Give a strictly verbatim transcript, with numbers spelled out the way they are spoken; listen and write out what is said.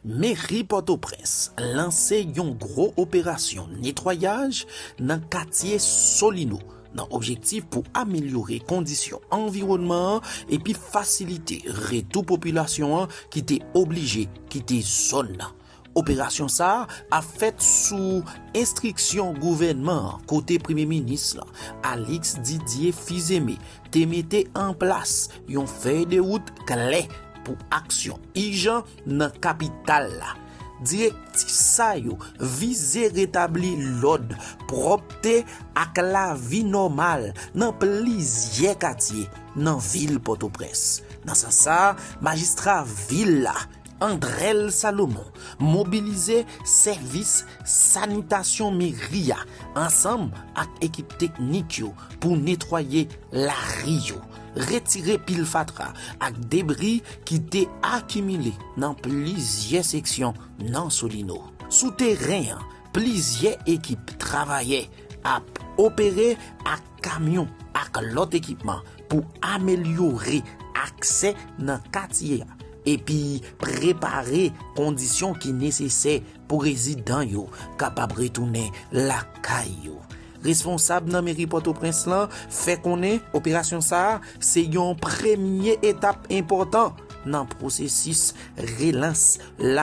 Meri Pòtoprens lanse yon gwo operasyon netwayaj nan katye Solino nan objektif pou amelyore kondisyon anviwònman an epi fasilite retou popilasyon an ki te oblije kite zòn nan. Operasyon sa a ap fèt sou enstriksyon gouvènman an, kote Premye Minis lan, Alix Didier Fils-Aimé, te mete an plas yon fèy de wout klè pou aksyon ijan nan kapital la. Direktiv sa yo vize retabli lòd, pwòpte ak lavi nòmal nan plizyè katye nan vil Pòtoprens. Nan sans sa a, majistra vil la, Andrel Salomon, mobilize sèvis sanitasyon meri a ansanm ak ekip teknik yo pou netwaye lari yo, retire pil fatra ak debri ki te akimile nan plizyè seksyon nan Solino. Sou teren an, plizyè ekip travayè ap opere ak kamyon ak lòt ekipman pou amelyore aksè nan katye a epi prepare kondisyon ki nesesè pou rezidan yo kapab retounen lakay yo. Responsab nan meri Pòtoprens lan fè konnen operasyon sa a se yon premye etap enpòtan nan pwosesis relans la